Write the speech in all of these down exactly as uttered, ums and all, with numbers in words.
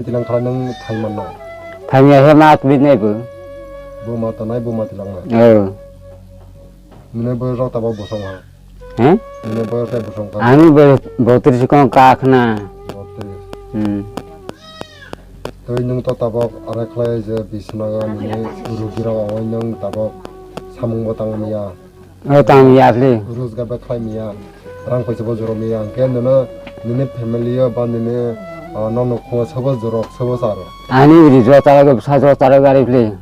Tilang khala nung thai manno. Thai ya he ma twi nai bo. Bo ma tanai, bo ma tilang na. Oh. Nini boyos rok tabok bosong ha. He? Nini boyos tei bosong kha. Ani boyos botris kong ka khna. Botris. Hmm. Tei nung to tabok arai khlai je bisnaga nini rugi rok oi nung tabok samung bo tang mia. O tang ya phli. Rojgar bai khlai mia. Rang paisa bo joro mia. Hingke nini, nini family o ba nini, ah, nono khungo sabo joro, sabo saro. Ani ri jo tara go sa jo tara gari phli.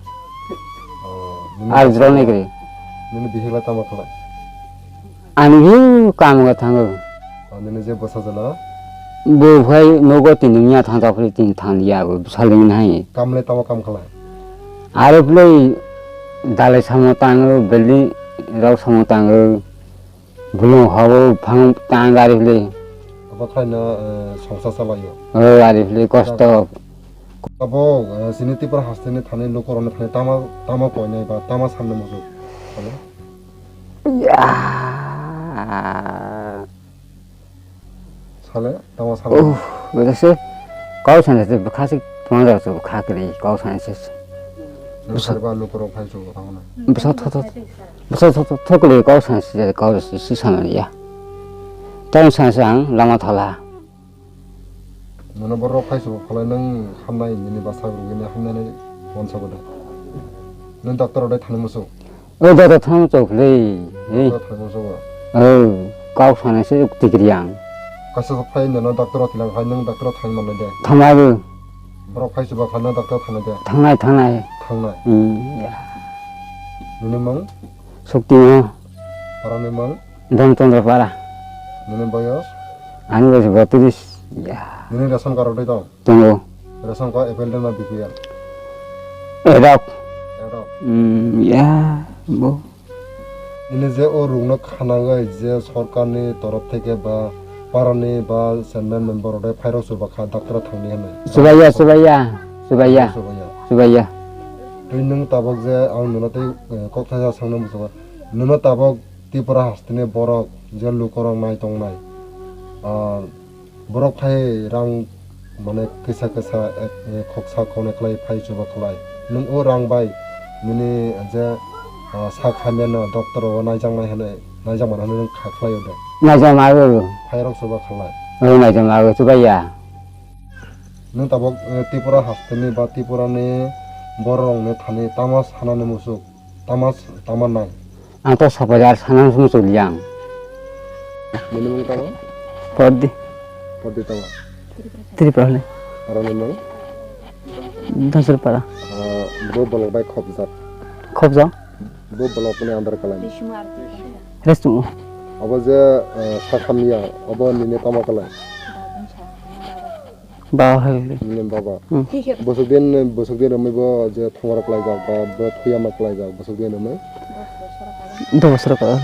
Oh, nini ar jro ni gri. Nini bihik lai tamo khlai? Ani hi kam ga thango. Oh, nini je bwsa jala? Bo phai nogo tini nya thang ta phli tini thang ya bo saling nai. Kam le tamo kam khlai? Aro phli dalai samo tango, building rok samo tango. Bulung habo phang tang gari phli. Abo khlai no, eh, songsa salayo. Oh, gari phli kosto. Abo, eh, sini Tripura hasteni thani lukurokno thani tama, tama koinai ba tama samno muchuk. Hello? Ya. Sale, tama sale. Uh, bwsa se kau sana se bwkha se tongna rok se bwkha kwrwi kau sana se. Nang sari ba lukurok phai chukgo tamo na. Bwsa tho tho, bwsa tho tho, tho kwrwi kau sana se, kau se, se sana ya. Tang sana se ang lama thala. Nono borok phai chukgo phalai nang hamnai nini bwsa rwgwini hamnai nai wansa bwdai. Nang doctor odai thani muchuk. O joto thang chok le. Ei. Doctor thangma soba. O, kau sana se tikri ang. Kaisa sok phai nono doctor o tilang phai nang doctor o thang manai de. Thangma bo. Borok phai soba phai nang doctor thang de. Thangnai, thangnai. Thangnai. Hmm, ya. Nini mang? Sukti mo. Para ni mang? Dhan Chandra Para. Nini boyos? Ani boyos botris. Ya. Nini ration card rok dai tong? Tongo. Ration card A P L de na B P L? Erok. Erok. Hmm, ya, bo. Ini je o rungno khanagwi je sorkarni torof theke ba parani ba chairman member rok de phairok chuba kha doctor thangni hwnwi. Chubaiya, chubaiya, chubaiya. Chubaiya. Chubaiya. Tei nwng tabok je ang nono tei, eh, kok thaisa sangna muchungo. Nono tabok Tripura hasteni borok je lukorok nai tongnai. Ah, Borok phai rang mane kisa kisa ek, eh, khoksa khoknai khlai phai chuba khlai. Nwng o rang bai nini je, ah, sak hamya no doctor o naijaknai hwnwi, naijakmani hwnwi nwng kha khlai o de? Naijak mago. Phairok chuba khlai. O naijak mago chuba ya. Nwng tabok, eh, Tripura hasteni ba Tripura ni borok rok ni thani tamo sanani muchuk? Tama, tama nang? Ang to sapajar sanang sung choliya ang. Nini mung tama? Pordi. Pordi tama? Tripura hole. Aro ni mung? Dasur para. Ah, bo bolok bai khopjak. Khopjak? Bo bolok ni andar kalai. Restu. Abo je, eh, sakhamya, abo nini tama kalai. Ba hai le. Nini baba. Hmm. Bosok din, bosok din romwi bo je thongmaro klaijak ba bo thuyama klaijak bosok din romwi. Dos bosor ka.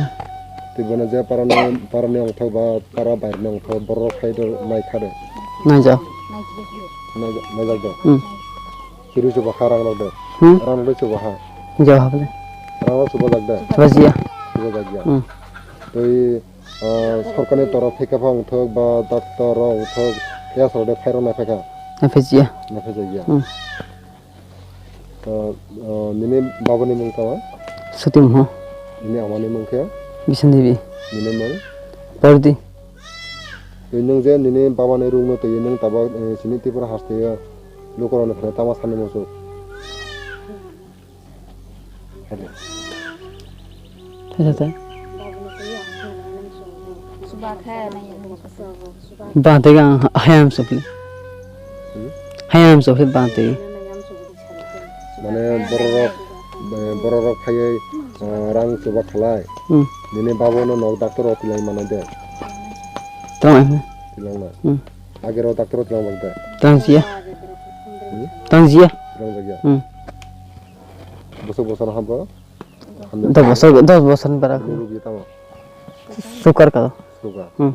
Tei bono je parani, parani ongthok ba para bairni ongthok borok khai do nai kha de. Nai ja. Nai ja, nai jak do. Hmm. Kiri chuba kha rang rok de. Hmm. Rang rok de chuba kha. Ja ha bole. Rang rok chuba jak de. Chuba jiya. Chuba jak ya. Hmm. Tei Ah, sorkarni torof theke pha wngthok ba doctor rok wngthok, ya soro de phairok naiphaikha? Naiphaijya. Naiphaijya. Hmm. Ah, ah, nini babani mung tama? Sutimho. Nini amani mung khe? Bisan Devi. Nini mung? Pordi. Tei nwng je nini babani rungno twi nwng tabok, eh, sini Tripura hasteo lukurokno phano tama sanwi muchuk? Hello. Thaisa tha. Bantwi ang hayam sopli. Hmm? Hayam sopli bantwi. Mane bororok, bororok phaiwi, ah, rang chuba khlai. Hmm. Nini babono nok doctor o tilai mano de. Tong. Tilangna. Hmm. Agero doctor o tilang bagda. Tang siya. Hmm? Tang siya. Tilang bagya. Hmm. Bosok bosor habo? Dos bosor, dos bosor ni bara. Nini rugi tamo? Sugar ka. Sugar. Hmm.